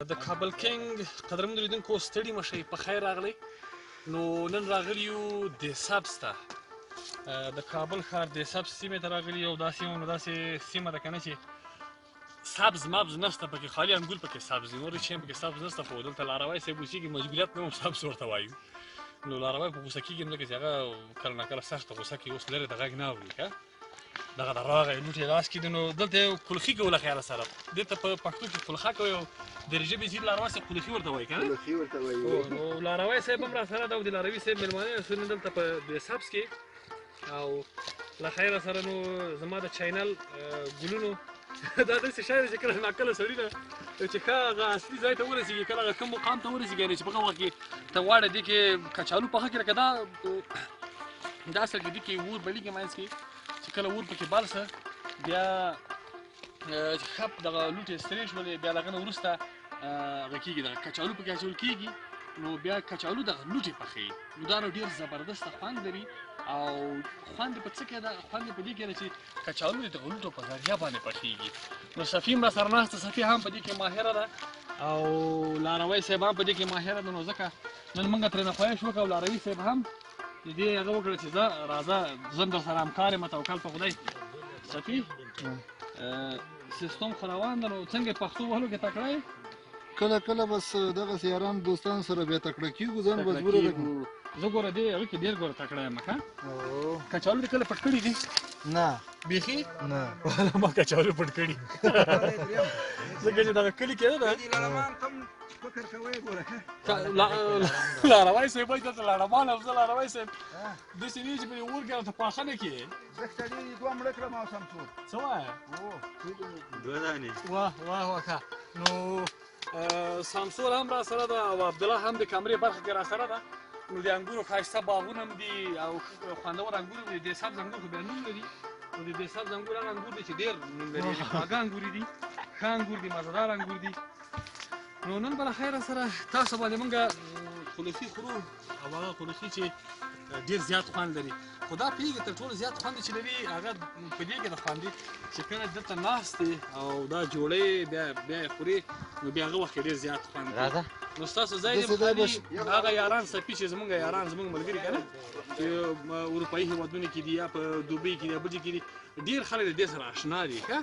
د کابل کینګ قدرمن لیدونکو ستړي مه شئ، په خیر راغلی. نو نن راغلي یو د سبز ته، د کابل ښار د سبز سیمې ته راغلي یو. داسې یو نو داسې سیمه ده که نه چې سبز مبز نشته پکې، خالي انګور پکې سبز دي، نور هېڅ شی پکې سبز نشته. خو دلته لاروی صاحب اوسېږي، مجبوریت نه هم سبز ورته وایو. نو لاروی په غوسه کېږي، ځکه چې هغه کله ناکله سخته غوسه کوي، اوس لرې د غږ نه اوري. که دغه د راغی لوټې لاس کې دی، نو دلته یو قلخي کوو له خیاله سره. دې ته په پښتو کې قلخه کوي او د ژبې ځینې لاروی صاحب قلخي ورته وایي که نه؟ قلخي ورته وایي. نو لاروی صاحب هم راسره ده او د لاروي صاحب مېلمانه یو نن دلته په دې سبز کې. او له خیره سره نو زما د چینل ګلونو دا داسې شی دی چې کله ناکله سړي نه چې ښه هغه اصلي ځای ته ورسېږي، کله هغه ښه مقام ته ورسېږي، یعنې چې په هغه وخت کې ته غواړې دې کې کچالو پخه کړې، لکه دا دا اصل کې دې کې اور بلېږي منځ کې، چې کله اور پکې بل سه بیا چې ښه دغه لوټې سترې شولې، بیا له هغه نه وروسته هغه کېږي، دغه کچالو پکې اچول کېږي. نو بیا کچالو دغه لوټې پخوي، نو دا نو ډېر زبردست خوند لري. او خوند په څه کې ده؟ خوند په دې کې ده چې کچالو د دغه لوټو په ذریعه باندې پخېږي. نو صفي هم راسره ناسته، صفي هم په دې کې ماهره ده او لاروی صاحب هم په دې کې ماهره ده. نو ځکه نن موږ ترېنه خواهش وکړو او لاروي صاحب هم د دې هغه وکړه چې زه راځه، زه هم در سره همکار یم، توکل په خدای. صفي سیستم خو روان ده، نو څنګه پښتو وهلو کې تکړه یې؟ کله کله بس دغسې یاران دوستان سره بیا تکړه کېږو، ځان مجبوره ده. زه ګوره دې هغه کې ډېر ګوره تکړه یم. ښه کچالو دې کله پټ کړي دي؟ نه. بیخي نه. ما کچالو پټ کړي، ځکه چې دغه کلي کې ده. فکر کوئ ګوره لاروی صاحب وایي دلته لړمان او زه لاروی صاحب داسې نه چې په دې اور کې راته پاخه نه کړې. زښته ډېر دي، دوه مړه کړم او سمسور. څه وایې؟ دوه دانې. واه واه واه. ښه نو سمسور هم را سره ده او عبدالله هم د کمرې برخه کې را سره ده. نو د انګورو ښایسته باغونه هم دي او خوندور انګور هم دي. د سبز انګور خو بیا نوم لري، نو د سبز انګور هغه انګور دي چې ډېر نوم لري، خواږه انګور دي، ښه انګور دي، مزهدار انګور دي. نو نن به له خیره سره تاسو باندې موږ خلوصي خورو او هغه خلوصي چې ډېر زیات خوند لري. خو دا پوهېږي تر ټولو زیات خوند چې لري هغه په دې کې د خوند دی چې کله دلته ناست دی او دا جوړې بیا بیا یې خورې، نو بیا هغه وخت کې ډېر زیات خوند راځه. نو ستاسو ځای دی هغه یاران سپي چې زمونږ یاران زمونږ ملګري که نه چې اروپایي هېوادونو کې دي یا په دوبۍ کې دي یا بل ځای کې دي، ډېر خلک د دې سره آشنا دي. ښه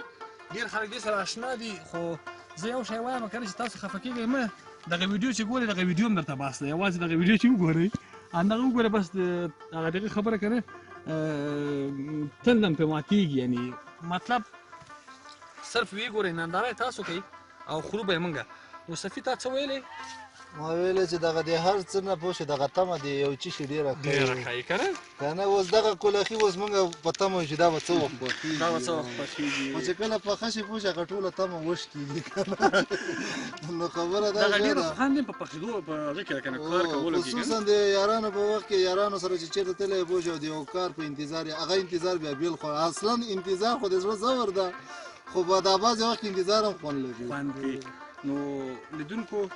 ډېر خلک دې سره آشنا دي. خو زه یو شی وایم که نه چې تاسو خفه کېږئ مه، دغه ویډیو چې ګورئ دغه ویډیو هم درته بس ده، یوازې دغه ویډیو چې وګورئ همدغه وګورئ بس، هغه دغه خبره که نه تل هم پرې ماتېږي. یعنې مطلب صرف ویې ګورئ، ننداره یې تاسو کوئ او خورو به یې موږ. نو صفي تا څه ویلې؟ ما ویلې چې دغه د هر څه نه پوه شې دغه تمه د یو چي شي ډېره ښه ډېره ښه که نه؟ که نه اوس دغه کلخي اوس موږ په تمه یو چې دا به څه وخت پخېږي، دا به څه وخت پخېږي، خو چې کله پخه شي پوه شي هغه ټوله تمه وشکېږي که نه. نو خبره دا دغه ډېر خوند په پخېدو په هغه کې که نه کار کولو کې، خصوصا د یارانو په وخت کې یارانو سره چې چېرته تللی پوه شي او د یو کار په انتظار یې هغه انتظار بیا بېل خو اصلا انتظار خو د زړه زور ده، خو په دا بعضې وخت کې انتظار هم خوند لري. خوند کوي. نو لیدونکو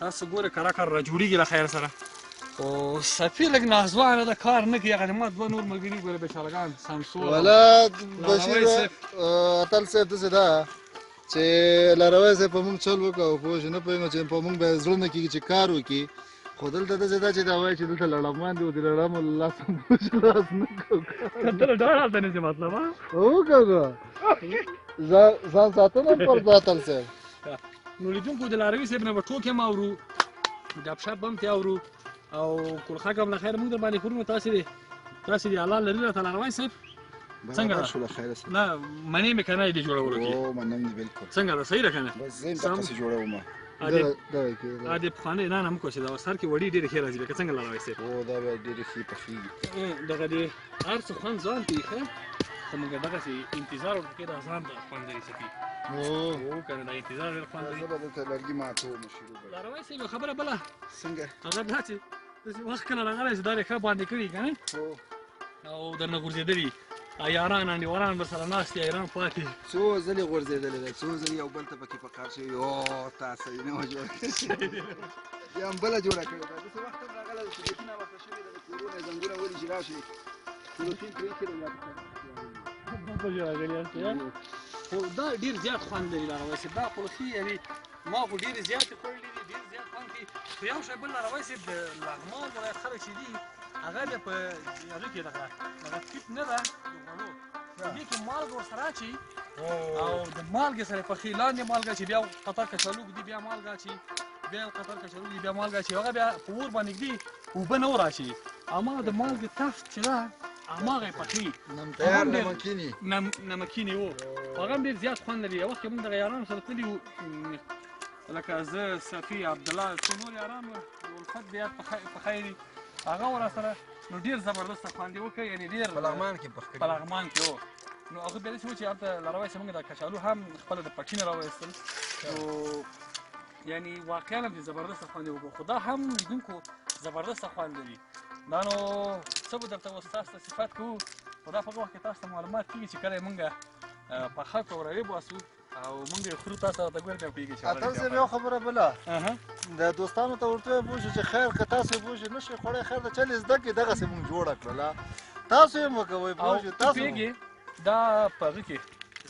تاسو ګورئ کرا کار را جوړېږي له خیر سره. خو صفي لږ ناځوانه ده، کار نه کوي. هغه ما دوه نور ملګري ګوره بېچارهګان سمسور ولا بشیر اتل صاحب داسې ده چې لاروی صاحب په موږ چل وکړ او پوه شو نه پوهېږم چې په موږ به زړه نه کېږي چې کار وکړي. خو دلته داسې ده چې دا وایي چې دلته لړمان دي او د لړمو له لاسه پوه شو لاس نه کوو. ته له ډاره هلته نه ځې مطلب؟ هو که نه ځان ساتنه هم پر ده اتل صاحب. نو لیدونکو د لاروي صاحب نه به ټوکې هم اورو، ګپ شپ به هم ترې اورو او کلخک هم له خیره موږ در باندې خورو. نو تاسې دې الله لري راته لاروی صاحب. څنګه ده؟ نه منې مې که نه دې جوړولو کې؟ هو منم دې بالکل. څنګه ده؟ صحیح ده که نه؟ بس زه یې دقسې جوړوم. دې پخوانۍ نه نه مو چې دا سر کې وړي ډېرې ښې راځي که څنګه لاروی صاحب؟ هو دا به ډېرې ښې پخېږي. دغه دې هر څه خوند ځان کوي. ښه خو موږ دغسې انتظار ورته کوي، دا ځان ته خوند لري سپي. هو که نه دا انتظار ډېر خوند لري. زه به دلته لرګي ماتوم شروع به. لاروی صاحب یو خبره بله څنګه؟ هغه دا چې داسې وخت کله راغلی چې دا دې ښه باندې کړي که نه او درنه غورځېدلي یاران انډیوالان به سره ناست دي، ایران پاتې. څو ځلې غورځېدلې ده، څو ځلې یو بل ته پکې په قهر شوي، او تا صحیح نه وه جوړه کړې، بیا هم بله جوړه کړې ده. داسې وخت هم راغلی چې بیخي ناوخته شوې ده، کورونه یې زنګونه ولي چې راشي کلوخین پرې ایښې ده بیا په راغلي یاست. خو دا ډېر زیات خوند لري لاروی صاحب، دا قلخي یعنې ما خو ډېرې زیاتې خوړلې دي، ډېر زیات خوند کوي. خو یو شی بل لاروی صاحب، د لغمان ولایت خلک چې دي هغه بیا په هغه کې دغه دغه تیت نه ده د غوړو، په دې کې مالګه ورسره اچوي او د مالګې سره پخې لاندې مالګه چې بیا قطر کچالو ږدي، بیا مالګه اچوي، بیا یو قطر کچالو ږدي، بیا مالګه اچوي، هغه بیا په اور باندې ږدي، اوبه نه ور اچوي، اما د مالګې تفت چې ده هماغه یې پخوي. تیار نمکینی نمکینی و، هغه هم ډېر زیات خوند لري. یو وخت کې موږ دغه یارانو سره تللي وو، لکه زه، صفي، عبدالله، څو نور یاران وو، د الفت بیا په خیر وي، هغه و راسره. نو ډېر زبردسته خوند یې وکړ، یعنې ډېر په لغمان کې پخ کړي، په لغمان کې و. نو هغه بیا داسې و چې هلته لاروی صاحب موږ د کچالو هم خپله د پټي نه راوایستل، نو یعنې واقعا هم د زبردسته خوند یې وکړ. خو دا هم لیدونکو زبردسته خوند لري. دا نو څه به درته اوس تاسو ته صفت کوو، خو دا په هغه وخت کې تاسو ته معلومات کېږي چې کله یې موږ پخه کړو راویې باسو او موږ یې خورو، تاسو راته ګورئ بیا پوهېږئ چې اتل صاحب یو خبره بله د دوستانو ته ورته وایي، پوه شو چې خیر که تاسو یې پوه شئ نه شئ خوړی، خیر ده چل یې زده کړئ، دغسې موږ جوړه کړله، تاسو یې مه کوئ، پوه شئ تاسو پوهېږئ دا په هغه کې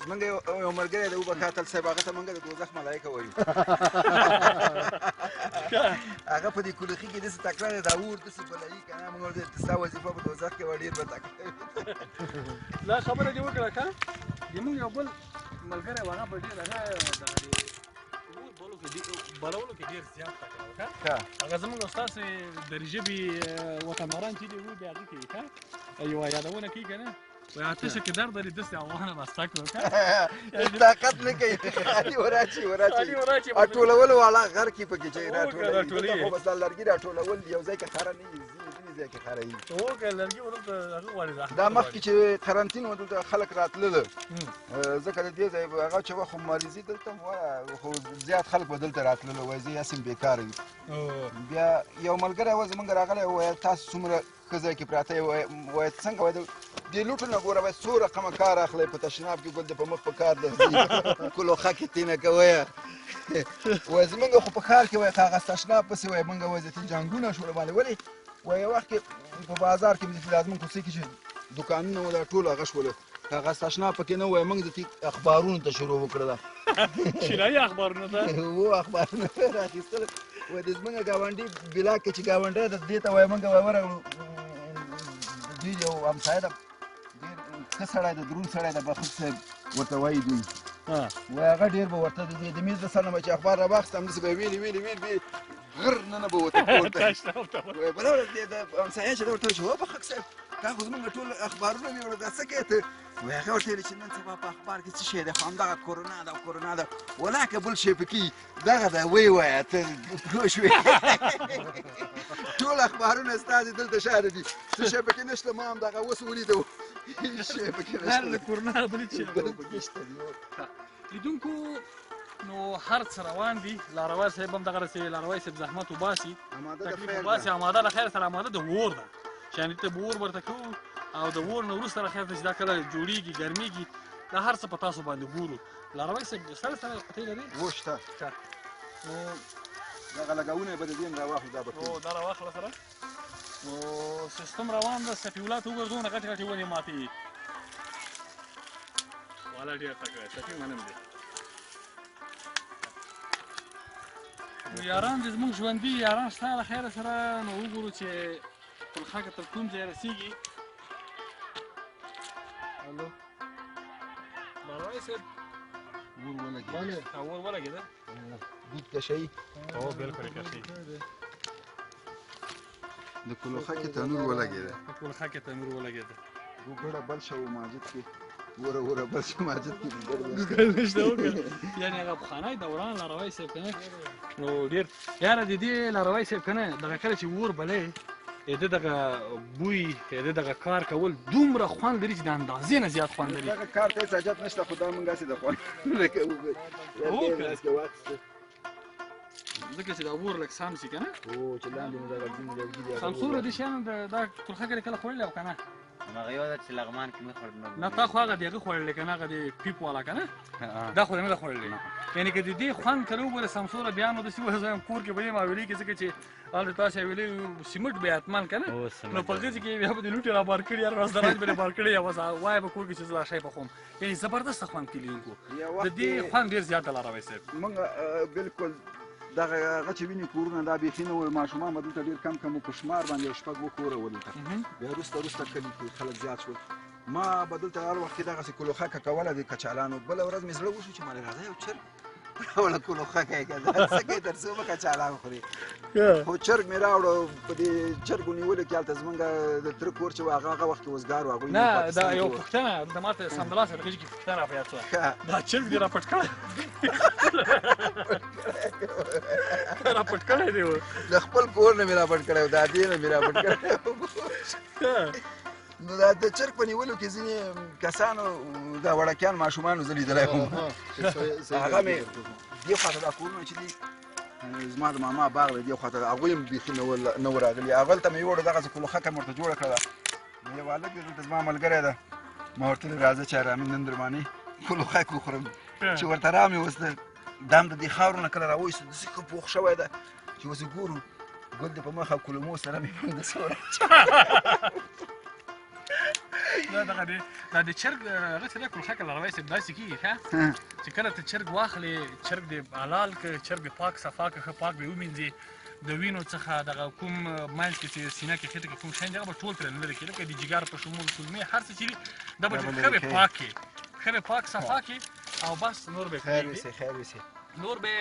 زمونږ یو ملګری دی وبخښه اتل صاحب، هغه ته مونږ د دوزخ ملایکه وایو. هغه په دې کلخي کې داسې تکړه دی، دا اور داسې بلوي که نه، مونږ ورته ستا وظیفه په دوزخ کې وه، ډېر به تکړه وي. دا خبره دې وکړه که د مونږ یو بل ملګری و، هغه به ډېر هغه دغه د اور بلولو کې ډېر زیات تکړه و، که هغه زمونږ او ستاسې دري ژبې وطنداران چې دي وو بیا هغه کې که یوه یادونه کوي که نه، وایي آتشه که درد داری دست افغان بسته کړو که طاقت نه کوي، خالي وراچي خالي وراچي ټولولو والا غر کې پکې چې راټولوي، راټولوي، خو بس دا لرګي راټولول یو ځای کې خره نه وي، ځینې ځای کې خره وي. هو که لرګي ورته هغه غواړي زحمت دا مخکې چې قرنطین و دلته خلک راتلل، ځکه د دې ځای هغه چې وه خو مریضي دلته هم وه، خو زیات خلک به دلته راتلل، وایي زه هسې هم بېکاره وي. بیا یو ملګری و زمونږ راغلی، ویل تاسو څومره ښه ځای کې پراته یې، وایي څنګه، وایي دې لوټو نه ګوره، وایي څو رقمه کار اخلئ، په تشناب کې ګل دې په مخ په کار درځي، کلوخه کې تینه کوی. وایي زمونږ خو په ښار کې وایي کاغذ تشناب پسې وایي مونږ وایي ځکه جنګونه شول باندې، ولې وایي یو وخت کې په بازار کې دا زمونږ کوڅې کې چې دوکانونه وو دا ټول هغه شول، کاغذ تشناب پکې نه وایي، مونږ ځکه اخبارونو ته شروع وکړله، چینایي اخبارونو ته و اخبارونه راخیستل. وایي د زمونږ ګاونډي بلاک کې چې ګاونډی ده دې ته وایي مونږ وایي ورغلو، دوی یو همسایه ده ډېر ښه سړی ده، دروند سړی ده، بخښ صاحب ورته وایي دوی، وایي هغه ډېر به ورته د دې د میز د سر نه به چې اخبار راواخیست همداسې به یې ویلې ویلې ویلې ویلې غر ننه به ورته پورته. وایي بله ورځ دې د همسایه چې ده ورته وایي چې وه بخښ صاحب تا خو زمونږ ټول اخبارونه ویوړل، دا څه کوې ته؟ وایي هغه ورته ویل چې نن سبا په اخبار کې څه شی دی، خو همدغه کورونا ده کورونا ده، ولاکه بل شی پکې دغه ده، ویې وایه ته پوه شوې. ټول اخبارونه ستا دي دلته شاته دي، څه شی پکې نشته، ما همدغه اوس ولیدو، هېڅ شی پکې نشته، د کورونا بل څه بل پکې شته دی. لیدونکو نو هر څه روان دي، لاروی صاحب هم دغه رسې، لاروی صاحب زحمت وباسي، تکلیف وباسي، اماده له خیر سره اماده د اور ده، چې یعنې ته به اور ورته کوو او د اور نه وروسته له خیر ته چې دا کله جوړېږي ګرمېږي، دا هر څه په تاسو باندې ګورو. لاروی صاحب سره سره قطۍ لرې؟ هو شته. نو دغه لګونه به د دې هم راواخلو، دا به هو دا راواخله سره. نو سیستم روان ده، صفي الله ته وګورځو، غټې غټې ونې ماتې والا ډېر تکړه صفي منم دی. نو یاران دې زموږ ژوندي یاران شته له خیره سره، نو وګورو چې تلخکه تر کوم ځای رسېږي. الو لاروی صاحب اور ولګېد، اور ولګېده، دود کشوي؟ هو بلکل یې کشوي. د کلوخه کې تنور ولګېده، د کلوخه کې تنور ولګېده. ګوګړه بل شو ماجد کې، وره وره بل شو ماجد کې ګوګل نشته وکړه. یعنې هغه پخوانی دوران لاروی صاحب که نه، نو ډېر یاره د دې لاروی صاحب که نه دغه کله چې اور بلې د دغه بوی د دغه کار کول دومره خوند لري چې د اندازې نه زیات خوند لري. دغه کار ته هېڅ حاجت نشته، خو دا موږ هسې د خوند نه کوو. ځکه چې دا اور لږ سم سي که نه، هو چې لاندې نو دغه ځینې لرګي دي. سمسوره دي شیانو دا کلخه کله کله خوړلی او که نه؟ هغه یو ده چې لغمان کې مې خوړل. نه تا خو هغه د هغه خوړلی که نه، هغه د پیپ والا که نه، دا خو دې نه ده خوړلی. یعنې که د دې خوند کله وګورې سمسوره، بیا نو داسې وایې زه کور کې به یم حویلۍ کې، ځکه چې هلته تاسې حویلۍ سیمټ به یې حتما که نه، نو په هغه ځای کې بیا به دې لوټې را بار کړي، هره ورځ دراج به دې بار کړي، یا بس وایه به کور کې چې زه دا شی پخوم. یعنې زبردست خوند کوي لیدونکو، د دې خوند ډېر زیات دی لاروی صاحب. موږ بالکل دغه هغه چې ویني کورونه دا بیخي نه وو، ماشومان به دلته ډېر کم کم وو، په شمار باندې یو شپږ اووه کوره وو دلته. بیا وروسته وروسته کلي کې خلک زیات شول. ما به دلته هر وخت کې دغسې کلوخکه کوله د کچالانو. بله ورځ مې زړه وشو چې مالې راځه یو چرګ راوړه کلوخکه یې که دا څه کوې تر څو به کچالان خورې. خو چرګ مې راوړو، په دې چرګو نیولو کې هلته زمونږ د تره کور چې و هغه هغه وخت کې وزګار و، هغوی نه دا یو پوښتنه دلته ما ته سمدلاسه د غېږ کې پوښتنه را په یاد شوه، دا چرګ دې را پټ کړی را پټ کړی دی و؟ د خپل کور نه مې را پټ کړی و، دا دې نه مې را پټ کړی. نو دا د چرګ په نیولو کې ځینې کسانو دا وړکیان ماشومانو زه لیدلی وم، هغه مې دې خوا ته دا کورونه چې دي زما د ماما باغ دی دې خوا ته، هغوی هم بیخي نه وو راغلي. هغلته مې یوړو دغسې کلوخکه مې ورته جوړه کړله. یو هلک دی دلته زما ملګری ده، ما ورته ویل راځه چې ارامي نن درباندې کلوخک وخورم. چې ورته را مې وسته، دا هم د دې خاورو نه کله راوایستو داسې ښه پوخ شوی ده چې اوس یې ګورو ګل دې په مخه کولمو سره مې موږ داسې دا دغه دی دا د چرګ هغه چې دی کلخکه لاروی صاحب داسې کېږي ښه چې کله ته چرګ واخلې، چرګ دې حلال که، چرګ دې پاک صفا که، ښه پاک به یې ومینځې د وینو څخه، دغه کوم منځ کې چې سینه کې خېټه کې کوم شیان دي هغه به ټول ترې لرې کړې، لکه د جګر په شمول کولمې هر څه چې دي دا به ښه به پاک کړې، ښه به پاک صفا کړې او بس نور به خیر وسي، خیر وسي. نور به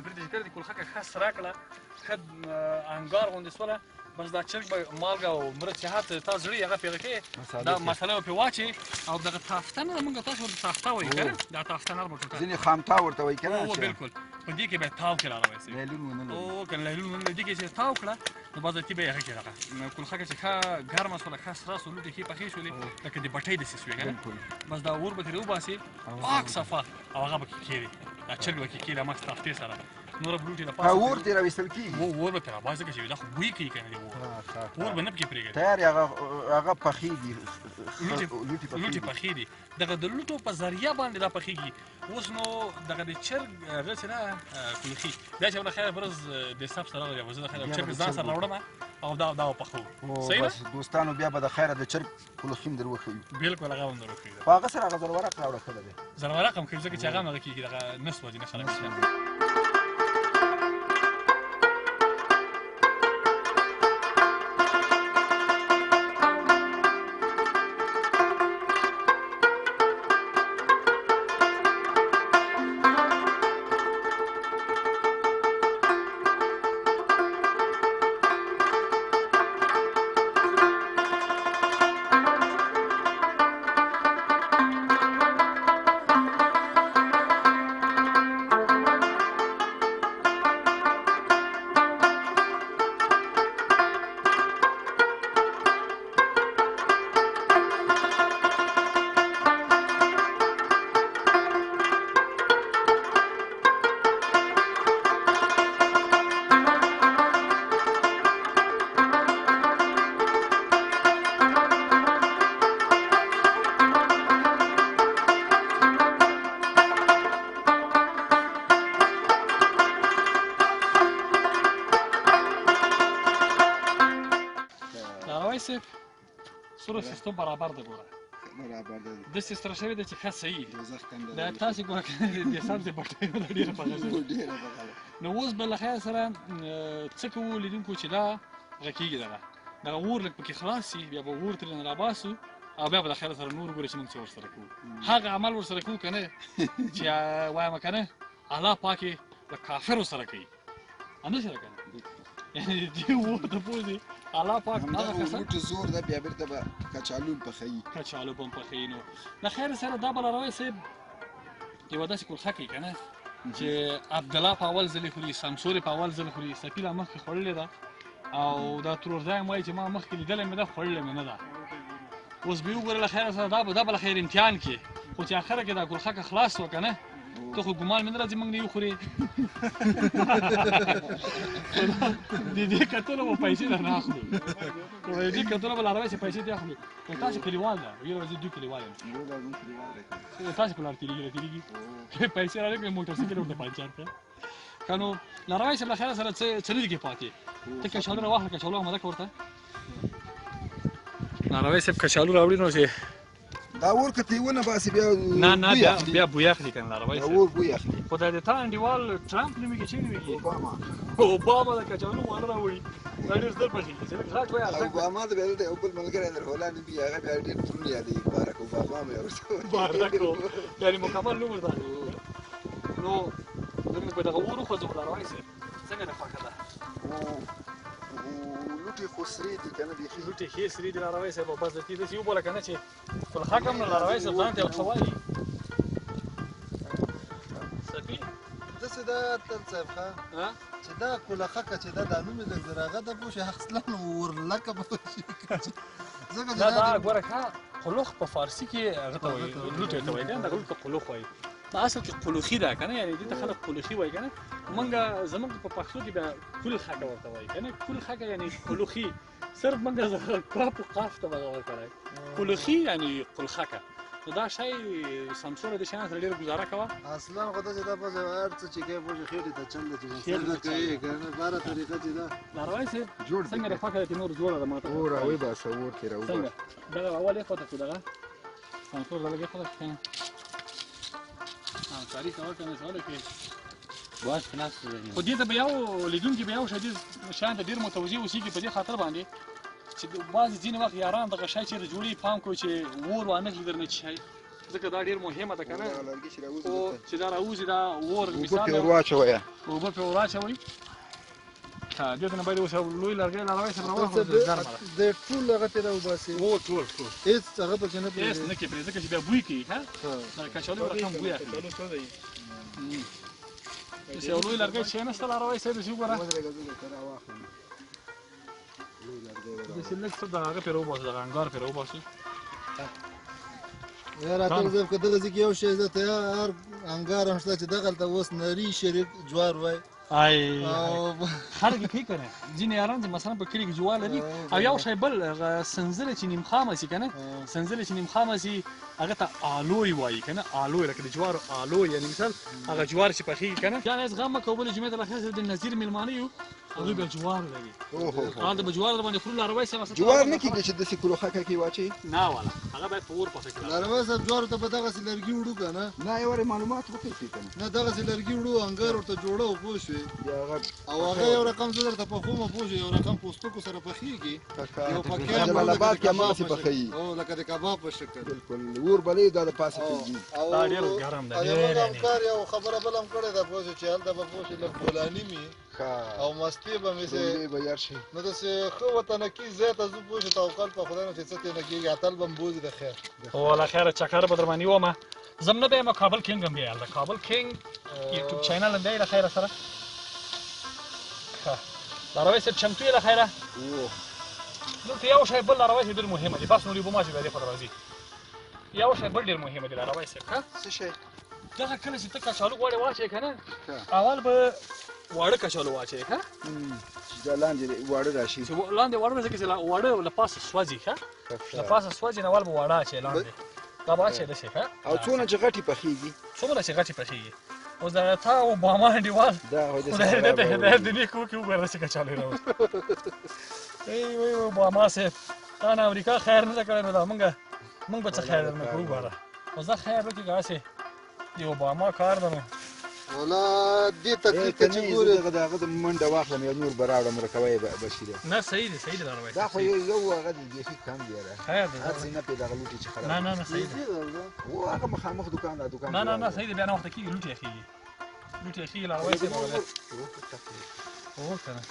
پرېږدي چې کله دې کلخکه ښه سره کړه، ښه انګار غوندې سوله، بس دا چرګ به مالګه او مرچ هر څه تا زړه هغه پیغه کې دا مساله په واچي. او دغه تافته نه مونږ تاسو ورته تافته وایي کنه، دا تافته نرمه ټوټه ځینې خامتا ورته وایي کنه. او بالکل په دې کې به تاو کې راوایي لیلون ونه لري. او کنه لیلون ونه لري، دې کې چې تاو کړه نو بس تی به هغه کې راغله کلخکه چې ښه ګرمه سوله، ښه سره سولې ښې پخې شولې لکه د بټۍ داسې سوې کنه، بس دا اور به ترې وباسي پاک صفا او هغه به کې کېږي، دا چرګ به کې کېږي مخ تافتې سره نور بلوټي د پاسه اور ترې راویستل کېږي. اور به ترې راباسي ځکه چې دا خو بوی کوي که نه دی اور به نه پکې پرېږدي. تیار هغه هغه پخېږي، لوټې پخې دي، دغه د لوټو په ذریعه باندې دا پخېږي. اوس نو دغه د چرګ هغه چې ده کلخي بیا چې له خیره ورځ د سب سره راغلی، زه د خیره چرګ ځان سره راوړم او دا دا پخوو. صحیح ده دوستانو، بیا به د خیره د چرګ کلخي هم در وښیو. بالکل هغه هم در وښیو. خو هغه سره هغه زرورق راوړه ښه ده. زرورق هم ښه ځکه چې هغه هم هغه کېږي، دغه نه سوځي نه خرابېږي. سره سیستم برابر ده ګوره، برابر ده، داسې سره شوې ده چې ښه صحیح دا تاسې ګوره که د سبزې بټۍ به ډېره پخه شوې. نو اوس به له خیر سره څه کوو لیدونکو چې دا هغه کېږي، دغه دغه اور لږ پکې خلاص شي، بیا به اور ترې نه راباسو او بیا به د خیر سره نور ګورو چې موږ څه ورسره کوو، هغه عمل ورسره کوو که نه چې وایم که نه الله پاک یې له کافرو سره کوي، همداسې ده که نه؟ یعنې دې اور ته پوه شي الله پاک هغه کسان لوټو زور ده، بیا بېرته به کچالو هم پخوي، کچالو به هم پخوي. نو له خیر سره دا به لاروی صاحب یوه داسې کلخه کوي که نه چې عبدالله په اول ځل خوري، سمسور په اول ځل خوري، سپي لا مخکې خوړلې ده او دا ترور ځای هم وایي چې ما مخکې لیدلې مې ده خوړلې مې نه ده. اوس به یې وګوره له خیره سره دا به له خیر امتحان کې، خو چې اخره کې دا کلخکه خلاص سوه که نه ته خو ګمان مې نه راځي موږ نه یې وخورې. د دې کتلو به پیسې درنه اخلو، د دې کتلو به لاروی صاحب پیسې دې اخلو. تاسو کلیوال ده، یو ورځ دوی کلیوال یم، تاسو په لار تېرېږي راتېرېږي، پیسې راکړې موټرسایکل ورته پنچر کړه. که نو لاروی صاحب له خیره سره څه نه دي پاتې. ته کچالو راواخله، کچالو آماده کړه ورته. لاروی صاحب کچالو راوړي نو چې دا اور که ته ونه باسي بیا نه نه بیا بوی اخلي که نه لاروی صاحب، اور بوی اخلي. خو دا د تا انډیوال ټرمپ نومېږي، چې نومېږي؟ اوباما. اوباما د کچالو واړه راوړي، دا ډېر زر پخېږي چې لږ غټ وای. اوباما د بیا دلته یو بل ملګری در هولنډ نومېږي، هغه بیا ډېر دروند یادوي، بارک اوباما مې ورته بارک، یعنې مکمل نوم ورته. نو زموږ په دغه اور وخوځو. لاروی صاحب څنګه د خوښه ده؟ لوټې خو سرې دي که نه؟ بیخي لوټې ښې سرې دي لاروی صاحب. بس د دې داسې وبوله که نه چې خپل حق هم نه. لاروی صاحب ځان ته یو څه وایي سپي داسې ده اتل صاحب ښه چې دا کولخکه چې ده دا نوم یې لږ هغه ده پوه شې، اصلا ورلکه پوه شي ځکه چې دا ګوره ښه قلوخ په فارسي کې هغه ته وایي، لوټې ته وایي که نه، دغه لوټ ته قلوخ وایي. په اصل کې قلوخي ده که نه، یعنې دې ته خلک قلوخي وایي که نه. مونږ زمونږ په پښتو کې بیا کل خکه ورته وایي که نه، کل خکه یعنې قلوخي. صرف مونږ کاف و قاف ته دغه ورکړی، قلوخي یعنې قلخکه. نو دا شی سمسوره د شیانو سره ډېره ګزاره کوه. اصلا خو داسې ده پوه هر څه چې کوې پوه شې خېټې ته چل ده چې څنګه کوې که نه، باره طریقه چې ده. لاروی صاحب څنګه د خوښه ده چې نور جوړه ده ماته؟ اور راوباسه، اور ترې راوباسه. څنګه دغه اول یې خواته کړو، دغه سمسور ده لږ یې خواته کړو. همکاري کوه که نه څه کې باز په ناست. خو دې ته به یو لیدونکي به یو شی دې شیان ته ډېر متوجه اوسېږي، په دې خاطر باندې چې بعضې ځینې وخت یاران دغه شی چېرې جوړوي پام کوي چې اور وانخلي درنه چې شی، ځکه دا ډېر مهمه ده که نه. چې دا راوځي دا اور اوبه پرې ور واچوئ، اوبه پرې ور واچوئ. دې ته نه باید اوس یو لوی لرګی لاروی صاحب راواخلو، ګرمه ده. د ټول هغه ترې راوباسي. هو ټول ټول هېڅ هغه پکې نه پرېږدي، هېڅ نه کې پرېږدي، ځکه چې بیا بوی کوي. ښه دا کچالو یو رقم بوی اخلي. داسې یو لوی لرګی چې نشته لاروی صاحب داسې وګوره، داسې لږ څه د هغه پرې راوباسو، دغه انګار پرې راوباسو. یار اتل صاحب که دغه ځای کې یو شی زه ته هر انګار هم شته چې دغلته اوس نري شریک جوار وای. ای خلک یې کوي که نه، ځینې یاران چې مثلا په کلي کې جوار لري او یو شی بل هغه سنځله چې نیمخامه سي که نه، سنځله چې نیمخامه سي هغه ته آلوی وایي که نه، آلوی لکه د جوارو آلوی، یعنې مثال هغه جوار چې پخېږي که نه. جان هېڅ غم مه کوه، بلې جمعې ته له خیر سره د نظیر مېلمانه یو، هغوی بیا جوار لري، هلته به جوار در باندې خورو. لاروی صاحب جوار نه کېږي چې داسې کلوخکه کې واچوي؟ نه والا هغه باید په اور پخه کړي. لاروی صاحب جوارو ته به دغسې لرګي وړو که نه؟ نه یو وارې معلومات وکړئ پرې که نه. نه دغسې لرګي وړو، انګار ورته جوړو پوه شوې، او هغه یو رقم زه درته پخومه پوه شوې، یو رقم پوستکو سره پخېږي، یو پکې جلال اباد کې هماغسې پخوي، هو لکه د کباب په شکل. بالکل اور بلې دا د پاسه کېږي. دا ډېر ګرم ده. زموږ همکار یو خبره بل هم کړې ده پوه شوې، چې هلته به پوه شې لږ بولاني مي او مستې به مې سي، به یار شي. نو داسې ښه وطنکي ځای ته ځو پوه شې، توکل په خدای نو چې څه ترې نه کېږي، اتل به م بوځي د خیر. هو له خیره چکر به در باندې ومه. زه هم نه بیا یم کابل کینګ هم بیا د کابل کینګ یوټیوب چینل هم بیا له خیره سره. ښه لاروی صاحب چمتو یې له خیره؟ دلته یو شی بل لاروی صاحب ډېر مهمه دی، بس نورې اوبه ما چې بیا دې خوا ته راځي. یو شی بل ډېر مهمه دی لاروی صاحب. ښه څه شی؟ دغه کله چې ته کچالو غواړې واچوې که نه، اول به واړه کچالو واچوې ښه، چې دا لاندې واړه راشي، چې لاندې واړه راشي، چې واړه له پاسه سوځي. ښه له پاسه سوځي نو اول به واړه اچوې لاندې، دا به اچوې داسې. ښه او څونه چې غټې پخېږي؟ څومره چې غټې پخېږي. اوس دغه تا اوباما انډیوال خدای دې ته هدایت دې نیک وکړي، وګوره داسې کچالو یې راوړي. ای وای اوباما صاحب تا نه امریکا خیر نه ده کړی، نو دا مونږ به څه خیر درنه کړو؟ وګوره اوس دا خیر وکړي که هسې د اوباما کار ده. نو ولا دې تکلیف ته چې ګورې دغه د هغه د منډه واخلم یو نور به راوړم ورکوه یې بشیره. نه صحیح دی، صحیح دی لاروی دا خو یو هغه دی بیخي کم دی یاره، خیر دی هر څه نه پرې دغه لوټې چې خراب. نه نه نه صحیح دی، هو هغه مخامخ دکان دا دکان. نه نه نه صحیح دی، بیا ناوخته کېږي، لوټې اخېږي، لوټې اخېږي لاروی صاحب. هو که نه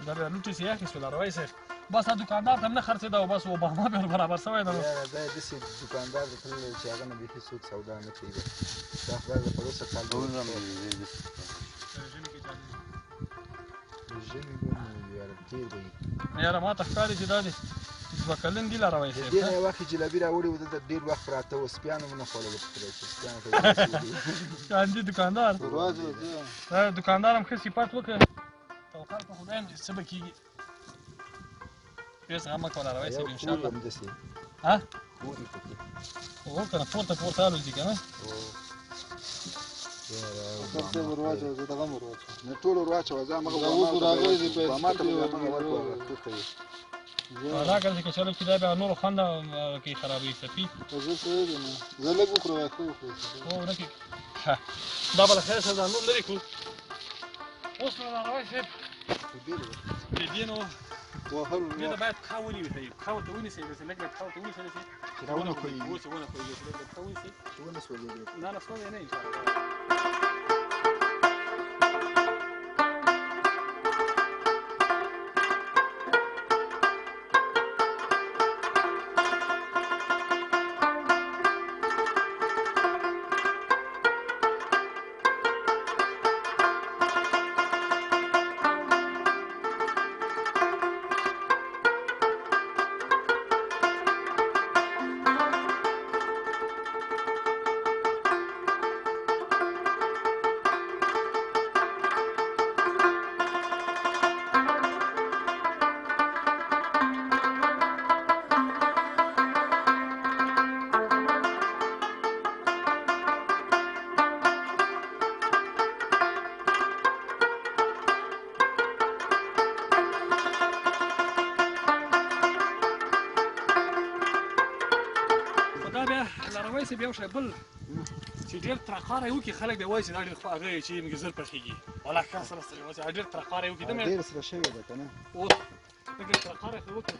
دا بیا لوټې چې اخیستو لاروی صاحب، بس دا دکاندار ته هم نه خرڅېده او بس اوباما بیا برابر سوی ده. یاره دا داسې دکاندار ته تللی چې هغه نه بیخي څوک سودا نه کوي. دا خدای د پروسه کال ژمي به نو یاره تېر به وي. یاره ما ته ښکاري چې دا دې 2 کلن دي لاروی صاحب. دې نه یو وخت جلبي راوړي وو، دلته ډېر وخت پراته وو، سپیانو مو نه خوړلې په خدای چې سپیانو ته یې دکاندار دکاندار هم ښه صفت وکړه. توکل په خدای هم چې څه به کېږي، ډېر زغم مه کوه لاروی صاحب انشاءالله. ها؟ هو که نه پورته پورته الوځي که نه؟ اتل صاحب ور واچوه، زه دغه هم ور واچوم. نه ټول ور واچوه، زه همغه ما ته به همغه ورکړه پورته یې. دا که چې کچالو کې دا بیا نورو خوند کوي خرابوي سپي. زه څه ویلي نه، زه لږ وخوره وایه ښه وخورې. هو نه کېږي. دا به له خیره سره دا نور لرې کړو. اوس نو لاروی صاحب د دې نو دې ته باید پښه ونیسئ، پښه ورته ونیسئ، داسې لږ باید پښه ورته ونیسئ، داسې چې راونه ښویېږي. اوس یې ونه ښویېږي، لږ باید پښه ونیسئ چې ونه سوځېږي. نه نه سوځي نه انشاءالله. لاروی صاحب یو شی بل چې ډېر ترقاره یې وکړي، خلک بیا وایي چې دا ډېر خواږه یې چې موږ زر پخېږي. والله ښه سره سره وایي چې ډېر ترقاره یې وکړي. ډېر سره شوې ده که نه؟ اوس لږ ترقاره خو وکړه.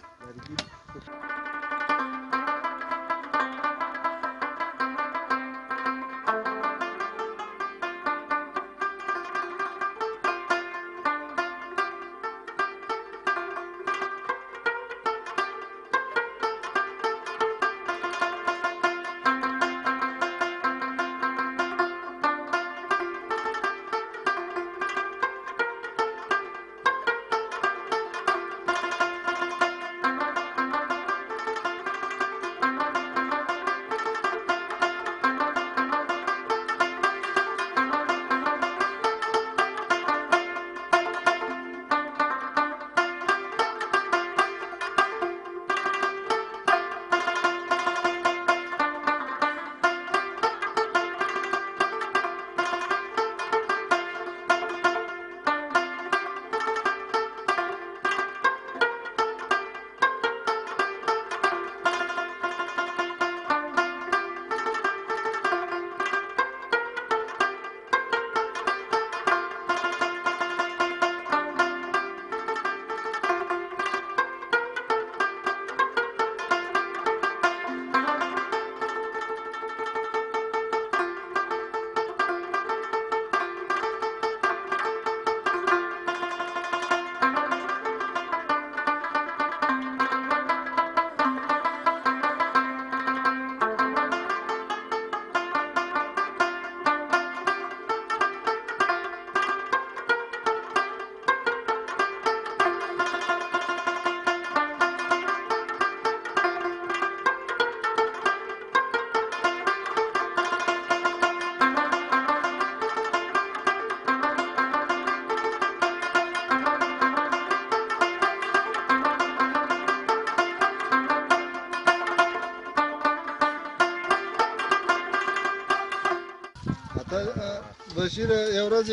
بشیر یو ورځ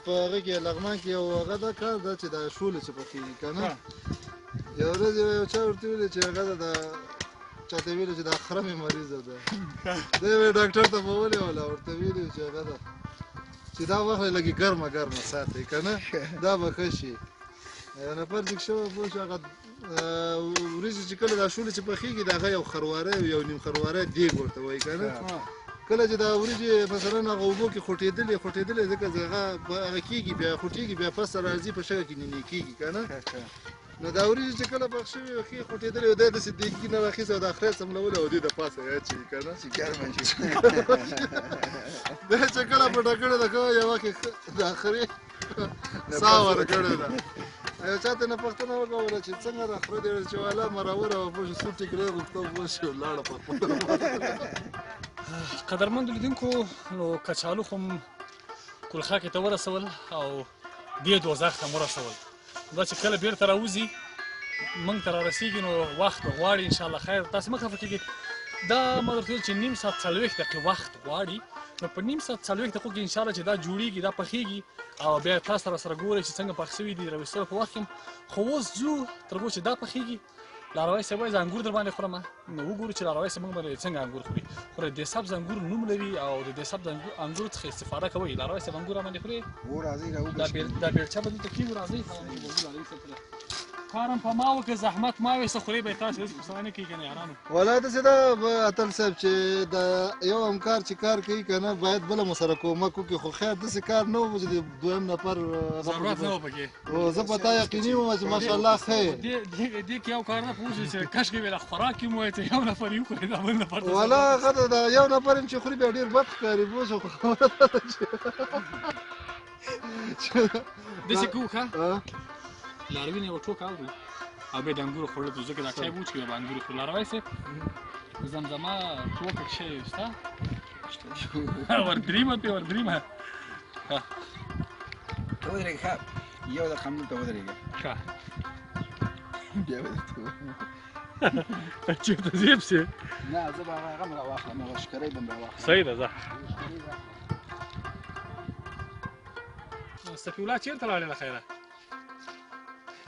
په هغه کې لغمان کې یو هغه دا کار ده چې دا شولې چې پخېږي که نه، یو ورځ یو چا ورته ویلي چې هغه ده چاته ویلي چې دا خره مې مریضه ده، دی وایي ډاکټر ته به ولېوله، ورته ویلي چې هغه ده چې دا وخت لږې ګرمه ګرمه ساتئ که نه دا به ښه شي. یو نفر چې شوی پوه شو هغه وریجې چې کله دا شولې چې پخېږي د هغه یو خرواری یو نیم خرواری دیګ ورته وایي که نه، کله چې دا وریجې مثلا هغه اوبو کې خوټېدلې خوټېدلې ځکه چې هغه هغه کېږي بیا خوټېږي بیا پسته راځي په شګه کې نینې کېږي که نه، نو دا وریجې چې کله پخ شوي ښې خوټېدلې دی داسې دیګي نه راخیستی او دا خره یې څملولې او دې د پاسه یې اچوي که نه چې ګرمه شي. دی چې کله پټه کړې ده ښه یوه کې دا خرې ساه ورکړې ده. یو چا ته نه پوښتنه وکوله چې څنګه د خره دی، چې والا مروره وه، پوه شو، څو ټیکری غوښته، پوه شو، لاړه په خپله. قدرمندو لیدونکو، نو کچالو خو کلخاکې ته ورسول او دې دوزخ ته ورسول. دا چې کله بیرته راوځي موږ ته رارسېږي نو وخت به غواړي انشاءالله. خیر، تاسې مه خفه کېږئ. دا ما درته ویل چې نیم ساعت 40 دقیقې وخت غواړي، نو په نیم ساعت 40 دقیقو کې انشاءالله چې دا جوړېږي، دا پخېږي او بیا تاسو سره سره ګورئ چې څنګه پخ سوي دي راویستلو په وخت کې. خو اوس ځو تر څو چې دا پخېږي. لاروی صاحب وایي زه انګور در باندې خورم، نو وګورو چې لاروی صاحب موږ باندې څنګه انګور خوري. خو د دې سبز انګور نوم لري او د دې سبز انګور څخه استفاده کوي. لاروی صاحب انګور را باندې خوري؟ هو، راځئ راوبه. دا بیلچه به دلته کېږدو. راځئ لاروی صاحب ته کارم په ما وکړه، زحمت ما ویسته، خورې به یې تاسې هېڅ غوسه نه کوي که نه یارانو. ولا داسې ده اتل صاحب چې د یو همکار چې کار کوي که نه باید بله مو سره کومک وکړي، خو خیر داسې کار نه و چې د دویم نفر ضرورت نه و پکې. زه په تا یقیني وم چې ماشاءالله ښه یې. دې کې یو کار نه پوه شو چې کشکې به له خوراک کې مو وایي چې یو نفر یې وخوري دا بل نفر ته. ولا هغه ده یو نفر هم چې خوري بیا ډېر بد ښکاري، پوه شو. خو خبره دا ده چې داسې کوو ښه لاروي نه یوه ټوکه اورو او بیا د انګورو خوړلو ته، ځکه دا چای به وڅښو بیا به انګور خورو. لاروی صاحب زمزمه ټوکه کښې شته وردریمه پې وردریمه. ته ودرېږه ښه، یو دقیقه همدلته ودرېږه. ښه بیا به درته چېرته ځې پسې؟ نه، زه به هغه هم راواخلم، هغه شکرۍ به هم راواخلم. صحیح ده، ځه. صفي الله چېرته لاړې له خیره؟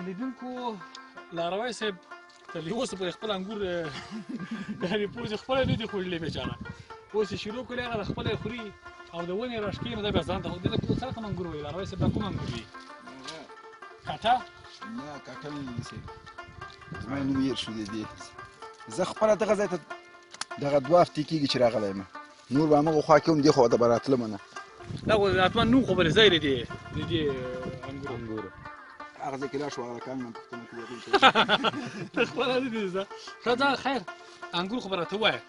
لیدونکو، لاروی صاحب تر دې اوسه پورې خپل انګور یعنې پوه شي خپله نه دي خوړلي بېچاره. اوس یې شروع کړې، هغه د خپله یې خوري او د ونې راښکې، نو دا بیا ځان ته خو دې ته څه رقم انګور وایي لاروی صاحب؟ دا کوم انګور دي؟ کټه؟ نه، کټه نه دي صاحب، زما یې نوم هېر شو. دی زه خپله دغه ځای ته دغه 2 هفتې کېږي چې راغلی یم، نور به همغه خوا کې وم، دې خوا ته به راتلم نه. دا خو حتما نوم خو به ځای دی د دې انګورو. هغه ځای کې لاړ شو، هغه کان نه پوښتنه کوي. ته خپله نه دي زده. ښه ځه، خیر، انګور خو به راته ووایه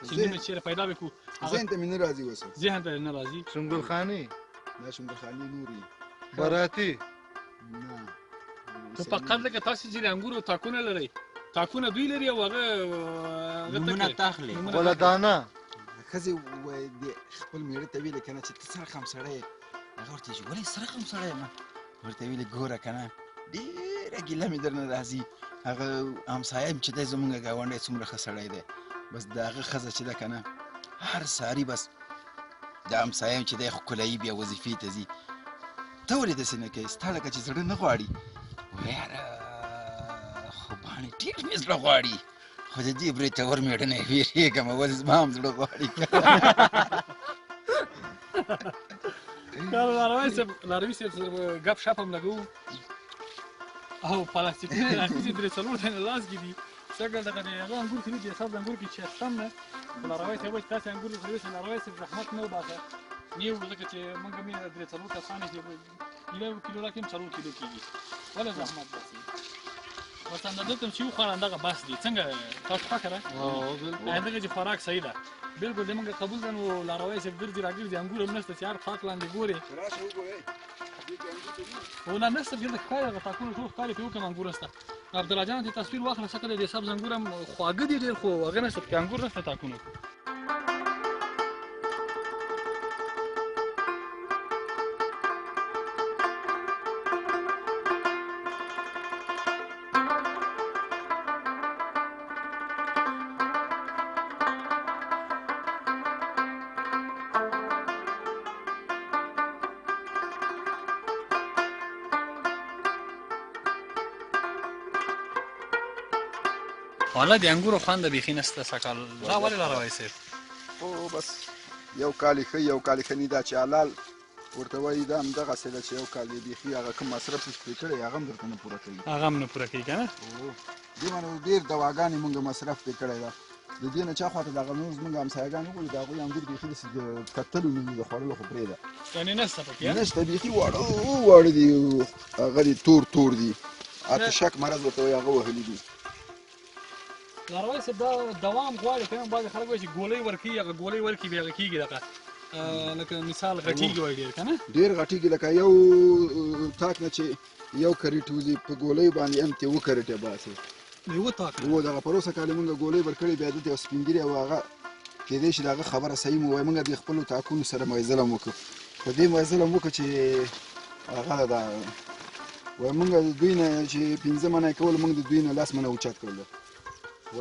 چې نوم یې چېرې پیدا به کړو. ذهن ته مې نه راځي اوس، ذهن ته نه راځي. شونګلخانې؟ نه، شونګلخانې نورې. براتي؟ نه. ته فقط لکه تاسې چې د انګورو تاکونه لرئ، تاکونه دوی لري او هغه نومونه تاخلي. غوله دانه. ښځې وایي د خپل مېړه ته ویلې که نه چې ته څه رقم سړی یې؟ هغه ورته چې ولې څه رقم سړی یم؟ ورته ویلې ګوره که نه ډېره ګیله مې درنه راځي، هغه همسایه چې دی زمونږ ګاونډی څومره ښه سړی دی، بس د هغه ښځه چې ده که نه هر ساري بس د همسایه چې دی ښکلایي بیا وظیفې ته ځي، ته ولې داسې نه کوې؟ ستا لکه چې زړه نه غواړي. وایي یاره خو باڼې ډېر مې زړه غواړي، خو د دې برېتور مېړه نه یې وېرېږم، ولې زما هم زړه غواړي. لاروي صاحب سره ګپ شپ هم لګوو او پلاستیکونه یې راخیستي، 3-4 دانې لاس کې دي. څنګه دغه د هغه انګور کې نه دي، سبز انګور کې چې سم نه. خو لاروی صاحب وایي چې تاسې انګور خورئ، لاروی صاحب زحمت نه وباسه، نه یې وړو، ځکه چې موږ هم یې 3-4 کسان یې چې یو کیلو راکړي هم 4 کیلو کېږي، ولې زحمت باسي؟ بس همدا دلته هم چې وخوړه همدغه بس دی. څنګه تاسو خوښه ده؟ دغه چې خوراک صحیح ده بالکل دې موږ قبول ده. نو لاروی صاحب ګرځي راګرځي، انګور هم نشته چې هر تاک لاندې ګورې. هو نه نشته، دلته ښکاري هغه تاکونه ټول ښکاري، پرې وکړم انګور نشته. عبدالله جان ته تصویر واخله، څه کله دې سبز انګور هم خواږه دي ډېر، خو هغه نشته پکې، انګور نشته تاکونو. والله د انګورو خوند بیخي نشته سږکال. دا ولې لاروی صاحب؟ خو بس یو کال یې ښه یو کال یې ښه نه، دا چې حلال ورته وایي دا همدغسې ده چې یو کال یې بیخي هغه کوم مصرف چې پرې کړی هغه هم درته نه پوره کوي. هغه هم نه پوره کوي که نه؟ دې باندې ډېر دواګانې مونږ مصرف پرې کړی ده. د دې نه چا خواته دغه نور زمونږ همسایهګان وګوري، د هغوی انګور بیخي داسې د کتلو نه دي، د خوړلو خو پرېږده. یعنې نشته پکې؟ نشته، بیخي واړه واړه دي، هغه دي تور تور دي، آتشک مرض ورته وایي، هغه وهلي دي. لاروی صاحب دا دوام غواړي که نه؟ بعضې خلک وایي چې ګولۍ ورکوي، هغه ګولۍ ورکړي بیا هغه کېږي دغه. لکه مثال غټیږي وای ډېر که نه؟ ډېر غټیږي، لکه یو تاک نه چې یو کریټ وځي په ګولۍ باندې هم ترې اووه کریټه باسي. یوه تاک نه؟ هو، دغه پروسه کال مونږ ګولۍ ورکړې، بیا دلته یو سپین ږیری او هغه کېدای شي د هغه خبره صحیح مو وایي. مونږ د خپلو تاکونو سره مو ظلم وکړو، په دې مو ظلم وکړو چې هغه دا وایي مونږ د دوی نه چې 5 منه یې کول، مونږ د دوی نه 10 منه اوچت کړل.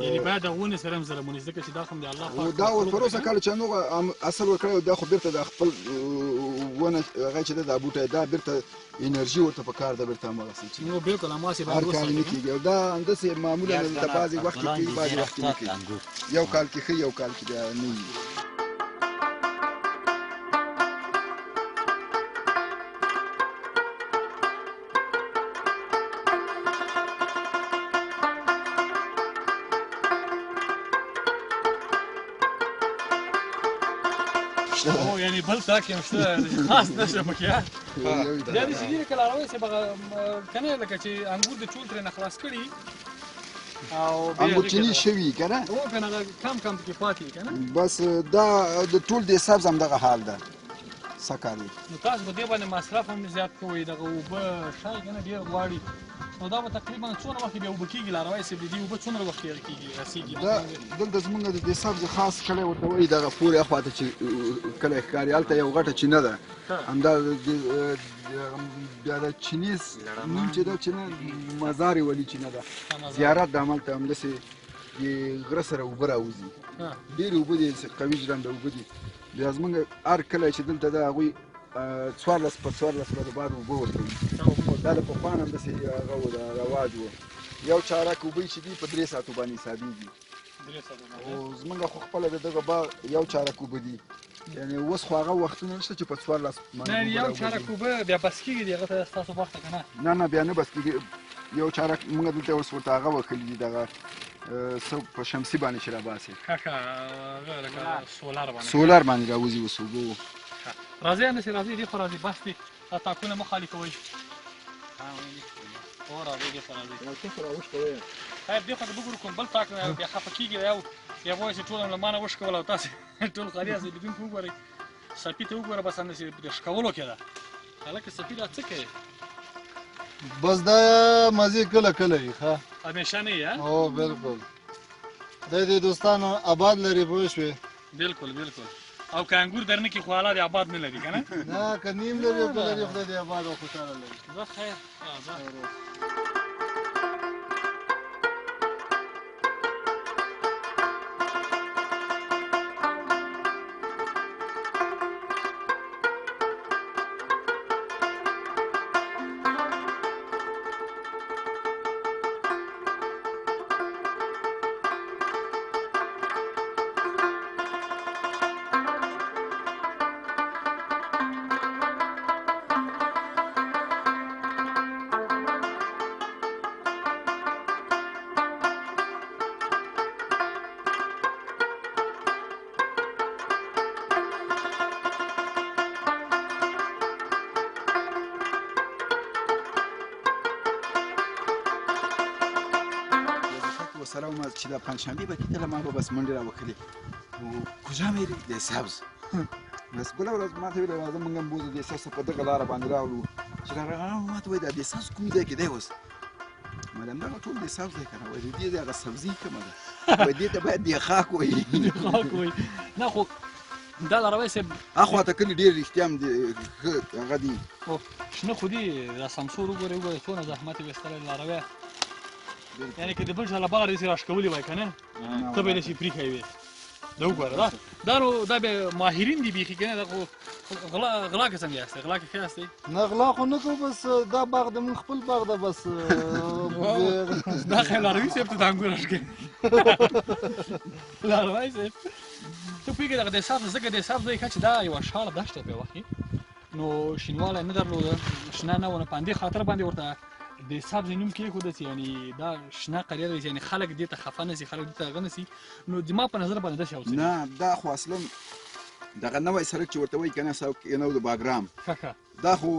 یعنی باید د ونې سره هم ظلم ونیسي، ځکه چې دا خو هم د الله پاک دا ور پروسه کال چې نو اصل ورکړی، دا خو بیرته د خپل ونه هغه چې دا بوټی دا بیرته انرژي ورته په کار ده، بیرته هماغسې چې نو بالکل هماغسې باید هر کال وساتي. نه کېږي. او دا همداسې معمولا دلته بعضې وخت کې کېږي، بعضې وخت کې نه کېږي. یو کال کې ښه، یو کال کې بیا نه وي. او یعنی بل تاک هم شته خاص نشه پکې. بیا داسې دي لکه لاروی صاحب هغه که نه، لکه چې انګور د ټول ترې نه خلاص کړي او انګور چیني شوي که نه؟ هو که نه، هغه کم کم پکې پاتې وي که نه؟ بس دا د ټول د سبز همدغه حال ده سږکال. نو تاسو په دې باندې مصرف هم زیات کوئ، دغه اوبه ښایي که نه ډېر غواړي، نو دا به تقریبا څومره وخت بیا اوبه کېږي لاروی صاحب؟ د دې اوبه څومره وخت کې کېږي رسېږي؟ دا دلته زمونږ د دې سبز خاص کلی ورته وایي، دغه پورې اخوا ته چې کلی ښکاري هلته یو غټه چینه ده، همدا بیا د چینې نوم چې ده چینه مزار ولي چینه ده، زیارت د هملته همداسې د غره سره اوبه راوځي، ډېرې اوبه دي، قوي ژرنده اوبه دي. بیا زمونږ هر کلی چې دلته ده هغوی 14 په 14 ورځې بعد اوبه ورکوي. دا د پخوا نه همداسې هغه و، دا رواج و. یو چارک اوبه چې دي په 3 ساعتو باندې حسابېږي. او زمونږ خو خپله د دغه باغ یو چارک اوبه دي، یعنې اوس خو هغه وختونه نشته چې په 14 باندې نه یو چارک اوبه بیا بس کېږي دی هغه ته ستاسو باغ ته که نه؟ نه نه، بیا نه بس کېږي. یو چارک مونږ دلته اوس ورته هغه وکښلي دي، دغه څه په شمسي باندې چې راباسي، ښه ښه، هغه لکه سولر باندې، سولر باندې راوځي اوس اوبه. راځئ همداسې راځئ، دې خوا راځئ، بس دی دا تاکونه مه خالي کوئ. هو راځئ دې خوا راځئ. خیر دې خوا ته وګورو کوم بل تاک بیا خفه کېږي، بیا وایي چې ټول هم له ما نه وشکول او تاسې ټول خالي یاست. لیدونکي وګورئ، سپي ته وګوره، بس همداسې د ښکولو کې ده. هلکه سپي دا څه کوې؟ بس دا مزې کله کله وي، ښه همیشه نه وي. هو بالکل، دی د دوستانو آباد لري، پوه شوې؟ بالکل بالکل. او که انګور درنه کې خو الله دې آباد نه لري که نه؟ نه، که نیم لري او که لري، خدای دې آباد او خوشحاله لري. ځه خیر، ځه. سره وم چې دا پنجشنبې به کېدله، ما به بس منډې راوکښلې. کجا مې د سبز بس بله ورځ ما ته ویل راځه موږ هم بوځو د سبز په دغه لاره باندې راغلو. چې راغلم ما ته وایي دا د سبز کوم ځای کې دی اوس؟ ما همدغه ټول د سبز دی که نه؟ وایي د دې ځای هغه سبزي کومه ده؟ وایي دې ته باید د خاک وایي. خاک وایي. نه خو دا لاروی صاحب اخوا ته کلي ډېر رښتیا هم ښه هغه دي. شنه خو دي، دا سمسور وګورئ، وګورئ څونه زحمت یې ویستلی لاروی. یعنې که د بل چا له باغه داسې راښکولي وای که نه، ته به یې داسې پرېښی وې. دا وګوره، دا دا نو دا بیا ماهرین دي بیخي که نه؟ دا خو غلا که څنګه یاستئ؟ غلا که ښه یاستئ؟ نه غلا خو نه کوو، بس دا باغ د موږ خپل باغ ده بس. دا خو لاروي صاحب ته د انګور راښکوي. لاروی صاحب ته پوهېږې دغه د سبز، ځکه د سبز وایي ښه چې دا یوه شاړه دښته په وخت کې نو شینوالی نه درلوده، شنه نه وه، نو په همدې خاطر باندې ورته د سبز نوم کېښوده چې یعنې دا شنه قریه ده، چې یعنې خلک دې ته خفه نه سي، خلک دې ته هغه نه سي. نو زما په نظر باندې داسې اوسېده. نه دا خو اصلا دغه نوی سړک چې ورته وایي که نه، سړک نو د باګرام، ښه ښه، دا خو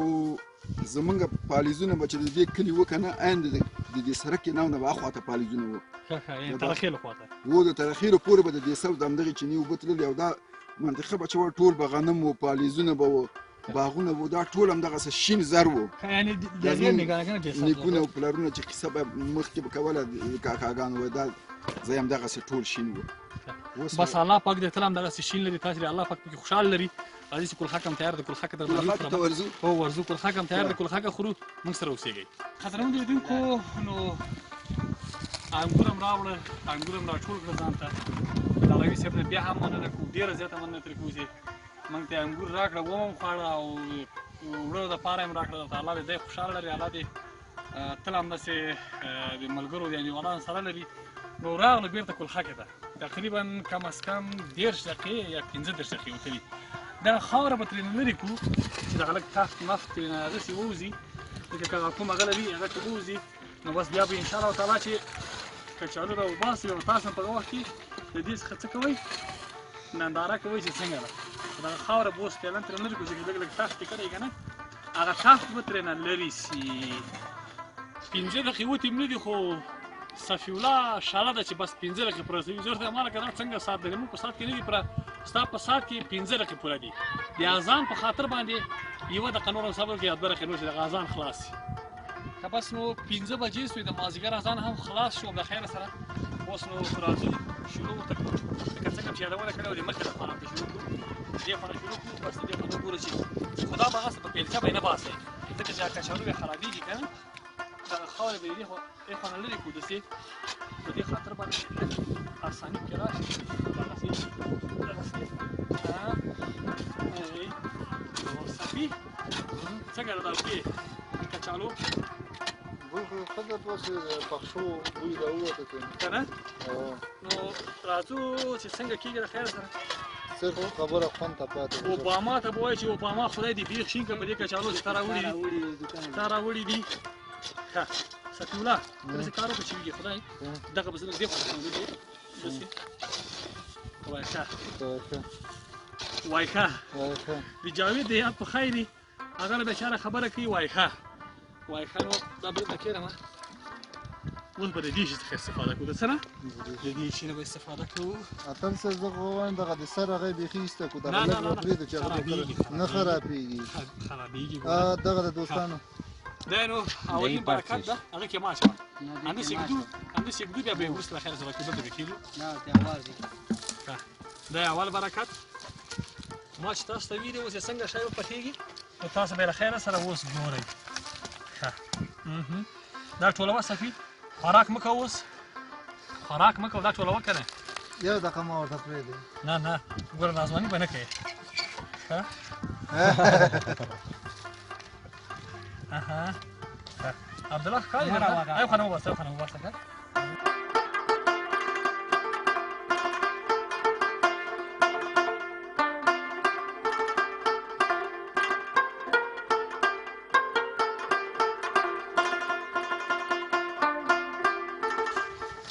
زمونږ پالیزونه به چې د دې کلي وه که نه، عین د دې سړک نو نه به اخوا ته پالیزونه وو. ښه ښه، یعنې ترخیلو خوا ته وو، د ترخیلو پورې به د دې سبز د همدغې چینې اوبه تللې. او دا منطقه به چې وه ټول به غنم و، پالیزونه به و، باغونه وو، دا ټول همدغسې شین زر وو. یعنې نیکونه او پلرونه چې قصه به مخکې به کوله کاکاګانو وایي دا ځای همدغسې ټول شین وو. بس الله پاک دې تل همدغسې شین لري، تاسې دې الله پاک پکې خوشحال لري. راځئ چې کلخک هم تیار ده، کلخک در کلخک ته ورځو. هو ورځو، کلخک هم تیار ده، کلخکه خورو، موږ سره اوسېږئ. قدرمن لیدونکو نو انګور هم راوړه، انګور هم راټول کړه ځان ته. لاروي صاحب نه بیا هم مننه کوو، ډېره زیاته مننه ترې کوو چې موږ ته انګور راکړه، ومو خواړه او وړلو دپاره یې هم راکړه. درته الله دې دی خوشحاله لري، الله دې تل همداسې د ملګرو د انډیوالانو سره لري. نو راغلو بېرته کلخکې ته، تقریبا کم از کم 30 دقیقې یا 35 دقیقې وتلي. دغه خاوره به ترېنه لرې کړو چې دغه لږ تخت مفت ترېنه هغسې ووځي، لکه که هغه کوم هغه لري هغه چې ووځي، نو بس بیا به انشاءالله تعالی چې کچالو را وباسي او تاسو هم په هغه وخت کې د دې څخه څه کوئ، ننداره کوئ چې څنګه ده. دغه خاوره به اوس فعلا ترېنه لرې کړو چې لږ لږ تخت یې کړی که نه، هغه تخت به ترېنه لرې سي. 5 دقیقې وتې هم نه دي، خو صفي الله شاله ده چې بس 5 دقیقې پوره سوي. زه ورته ما لکه دا څنګه ساعت دی، موږ په ساعت کې نه دي پوره، ستا په ساعت کې 5 دقیقې پوره دي. د اذان په خاطر باندې یوه دقیقه نور هم صبر وکړي یا 2 دقیقې نور چې دغه اذان خلاص سي. که بس نو 5 بجې سوې، د مازدیګر اذان هم خلاص شو له خیره سره. اوس نو راځو شروع ورته کړو، لکه څنګه چې یادونه کړې وه د مخې لپاره ورته شروع کړو، دې خوا نه شروع کړو. بس دې خوا نه وګورو چې خدا به هغسې په پیلچه به یې نه باسئ، ځکه چې کچالو یې خرابېږي که نه، دغه خاورې به یې دې خوا نه لرې کړو داسې، په دې خاطر باندې اساني پکې راشي. دغسې دغسې صفي څنګه ده دا بوی کچالو؟ بوی خو ښه ده، پوه شوې پخ شو بوی راووته ترې که نه؟ نو راځو چې څنګه کېږي د خیر سره. صرف خبره خوند ته پاتې ده. اوباما ته به وایي چې اوباما خدای دې بیخ شین کړه په دې کچالو چې تا راوړي دي، تا راوړي دي. ښه صفي الله داسې کار وکړه چې ویږي خدای دغه به زه لږ دې خوا ته داسې وایي ښه وایي ښه د جاوید د یاد په خیر دي، هغه له بیچاره خبره کوي وایي ښه وایي ښه. نو دا به دلته کښېنم، اوس به د دې شي څخه استفاده کوو، د څه نه؟ د دې شي نه به استفاده کوو. اتل صاحب زه خو وایم دغه د سر هغه یې بیخي ایسته کړو، دغه لږ راپرېږده چې هغه نه خرابېږي. خرابېږي. دغه د دوستانو دی نو اولین برکت ده، هغه کې مه اچوه، همداسې ږدو، همداسې ږدو، بیا به یې وروسته له خیره سره کړو، دلته به کښېږدو. دا اول برکت. ما چې تاسو ته ویلي وو چې څنګه شی وپخېږي، نو تاسو به یې له خیره سره اوس ګورئ. ښه دا ټولوه صفي، خوراک مه کوه اوس، خوراک مه کوه، دا ټولوه که نه. یو دقیقه ما ورته پرېږدئ. نه نه ګوره نازواني به نه کوې. ښه اها عبدالله ښکاري درته؟ ای خو نه وباسه، خو نه وباسه. ښه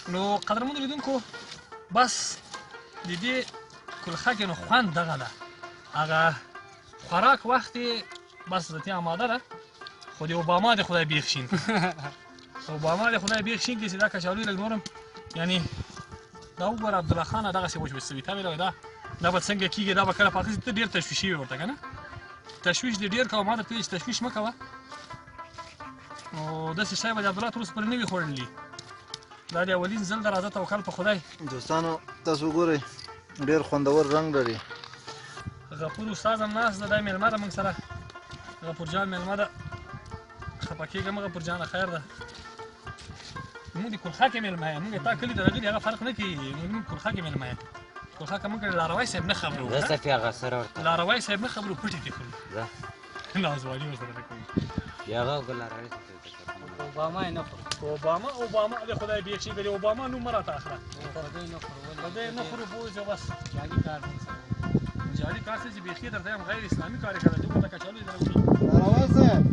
نو قدرمنو لیدونکو بس د دې کلخکې نو خوند دغه ده، هغه خوراک وخت یې بس ذاتي اماده ده، خو د اوباما د خدای بیخ شین اوباما د خدای بیخ شین کړي چې دا کچالو یې لږ نور هم یعنې دا وګوره عبدالله خانه دغسې وچ وچ سوي. تا ویل دا دا به څنګه کېږي، دا به کله پاخه شي، ته ډېر تشویشي وې ورته که نه، تشویش دې ډېر کوه، ما درته ویل چې تشویش مه کوه. نو داسې شی به د عبدالله تر اوسه پورې نه وي خوړلي، دا د اولین ځل ده. راځه توکل په خدای. دوستانو تاسو وګورئ ډېر خوندور رنګ لري. غفور استاد هم ناست ده، دا مېلمه ده موږ سره، غفور جان مېلمه ده. خفه کېږه مه غفور جانه، خیر ده. موږ د کلخکې مېلمه یې، موږ تا کلي ته راغلي هغه فرق نه کوي، موږ کلخکې مېلمه یې. کلخکه موږ لاروی صاحب نه خبرو، لاروی صاحب نه خبرو، پټې دې خورو، نازواني ورسره نه کوي. اوباما یې نه خورو. اوباما اوباما د خدای بیخ شي، د اوباما نوم مه راته اخله. پردی نه خورو، بوځه بس. جعلي کار موږ سره وکړو. جعلي کار څه چې بیخي درته یم، غیر اسلامي کار یې کړی، دومره کچالو یې دروړي. لاروی صاحب،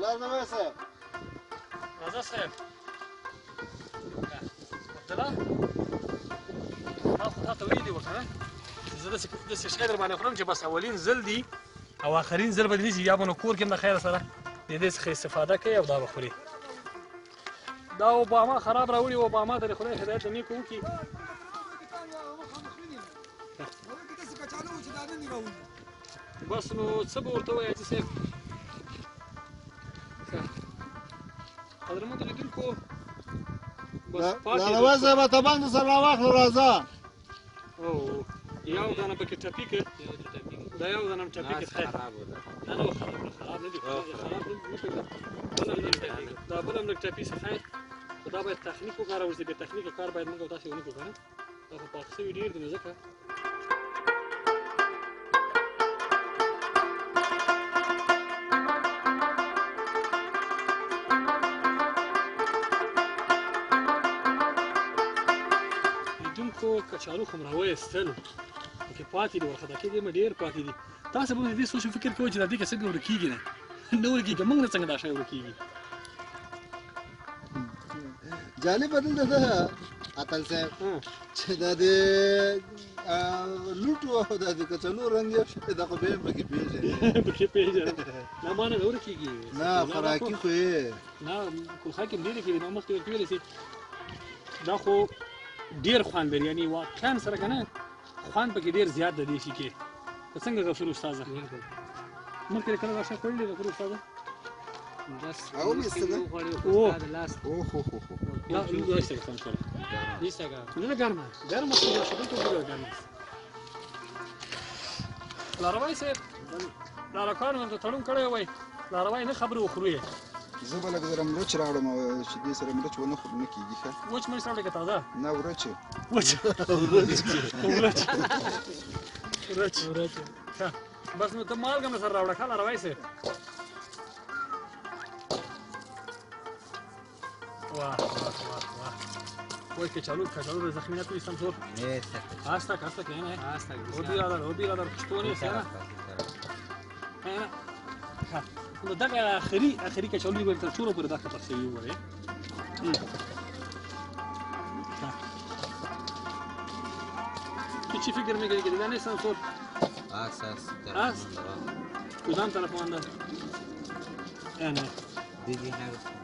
لاروی صاحب، راځه صاحب. عبدالله ما خو تا ته ویلي وو که نه چې زه داسې شی در باندې خورم چې بس اولین ځل دي او آخرین ځل به دې نه شي، یا به نو کور کې هم د خیره سره د دې څخه استفاده کوي او دا به خوري. دا اوباما خراب راوړي، اوباما ته د خدای هدایت د نیکو وکړي. بس نو څه به ورته ووایې حاجي صاحب؟ قدرمندو لیدونکو بس پاتې لاروی صاحب تبنګ سره راواخله راځه. او یو دانه پکې ټپي که، دا یو دانه هم ټپي که. خیر نه نه خراب نه دي، خراب نه دي. بل هم لږ ټپي، دا بل هم لږ ټپي سي. خیر خو دا باید تخنیک وکارول شي، بې تخنیکه کار باید موږ او تاسې ونه کړو که نه، دا خو پاخه سوي ډېر دي نو ځکه. لیدونکو کچالو خو مو راوایستل، پکې پاتې دي، ورخطا کېږي مې ډېر پاتې دي. تاسې به د دې سوچ فکر کوئ چې دا دې کې څنګه ورکېږي؟ نه نه ورکېږي، موږ نه څنګه دا شی ورکېږي؟ جالبه دلته ده اتل صاحب چې دا د لوټو او دا د کچالو رنګ یو شی دا خو بیا هم پکې پېژنې. پکې پېژنم نه، ما نه ورکېږي. نه خوراکي خو یې نه کلخه کې ډېرې کوي. نو مخکې ورته ویلی سي دا خو ډېر خوند لري، یعنې واقعا سره که نه خوند پکې ډېر زیات د دې شي کې. که څنګه غفور استاذه؟ مخکې کله دا شی خوړلی غفور استاذه؟ بس او مې څه ده؟ اوه. لاس اوه هو هو هو. لا لا څنګه سره نشته که نه ګرمه ګرمه څه دلته ډېره ګرمه. لاروی صاحب لارکان ورته تړون کړی وای، لاروی نه خبرې وخورو یې. زه به لږ زره مرچ راوړم او چې دې سره مرچ ونه خورو نه کېږي. ښه وچ مرچ راوړې که تازه؟ نه ورچ. وچ ورچ ورچ ورچ. ښه بس نو ته مالګه مې سره راوړه. ښه لاروی صاحب واه واه واه واه. وای کچالو کچالو زخمی نه کوي سمسور. آستا آستا که نه او بیرادر او بیرادر پښتون یې نه ښه. نو دغه اخري اخري کچالو به تر ټولو پورې دا ښه پخ شوي وګورئ. تو چی فکر میکنی که دیگه نیستم سور؟ هست هست. هست؟ کدام طرف مانده؟ نه دیگه نگفتم.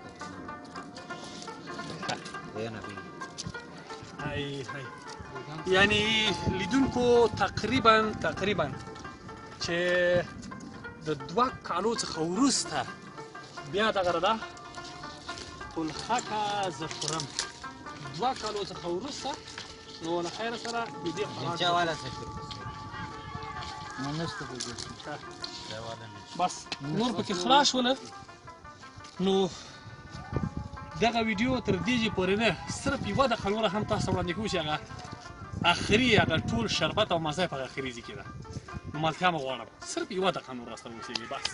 نه بیگی. های های. یعنی لیدونکو تقریبا تقریبا چې د 2 کالو څخه وروسته بیا دغه ده کلخکه زه خورم. 2 کالو څخه وروسته نو له خیره سره د دې خوراک چا والا څه شروع نه نشته پکې. بس نور پکې خلاص شوله. نو دغه ویډیو تر دې چې پورې نه صرف یوه دقیقه نوره هم تاسو ته وړاندې کوو چې هغه اخري هغه ټول شربت او مزه یې په هغه اخري ځای کې ده. نو ملتیا مو غواړم صرف یوه دقیقه نور راسره اوسېږئ بس.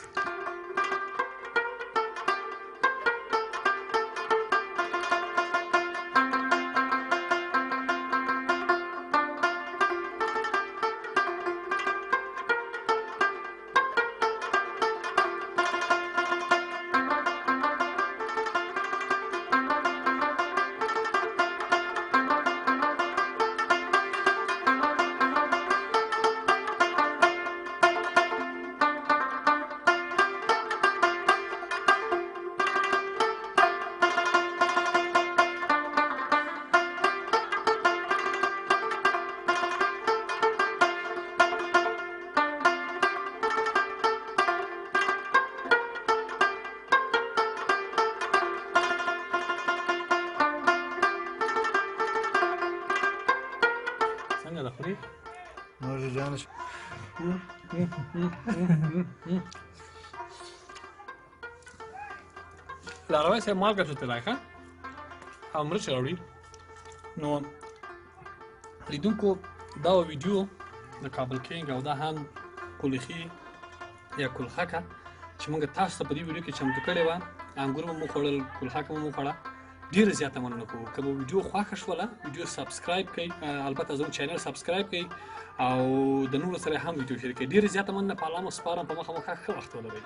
څنګه ده خوري؟ نور جان شو. لاروی صاحب مالګه څه تلای ښه او مرچ راوړي. نو لیدونکو دا ویډیو د کابل کینګ او دا هم کلخي یا کلخکه چې موږ تاسو ته په دې ویډیو کې چمتو کړې وه. انګور مو وخوړل، کلخکه مو وخوړه. ډېره زیاته مننه کوو. که مو ویډیو خوښه شوله ویډیو subscribe کړئ، البته زموږ channel subscribe کړئ او د نورو سره هم ویډیو شریک کړئ. ډېره زیاته مننه، په الله مو سپارم، په مخه مو ښه وخت ولرئ.